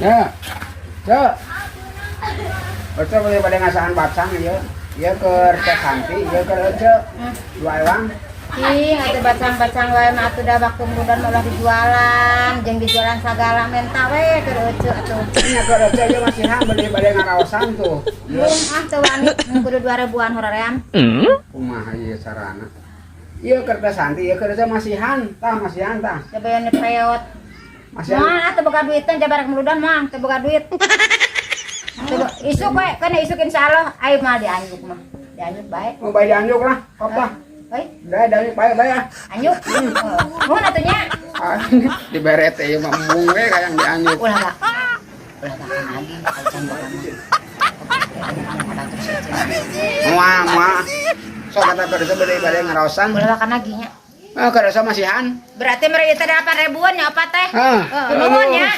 Ya. Cek. Ece boleh pada ngasaan bacang ya. Ieu keur Teh Santi, ieu keur Ece. 2 ewang. Ih, atuh bacang-bacang wae mah atuh da waktu muda mah ulah dijualan, jeung dijualan sagala menta we keur Ece atuh. Nya keur Ece ieu masihan beli bade ngaraosan tuh. Belum ah, teu wani, kudu 2 ribuan hoream. Kumaha ieu carana? Ieu keur Teh Santi, ieu keur Ece masihan, tah masihan tah. Coba yang peot. Masihan. Moal ah, teu boga duit teh jabarak meludan mah, teu boga duit. Isuk we, kana isuk insyaallah ayo mah dianjuk mah. Dianjuk bae. Mau bae dianjuk lah, kop lah. Bae, Udah dianjuk bae bae ah. Anjuk. Nuhun atuh nya. Ah, dibere teh ieu mah embung we kayang dianjuk. Ulah lah. Ulah makan lagi, can boga mah. Moal moal. Sok kata keur Ece beli bade ngaraosan. Ulah makan lagi nya. Ah, keur Ece masihan. Berarti mereka 8 ribuan ya apa teh? Ah. Nuhun ya.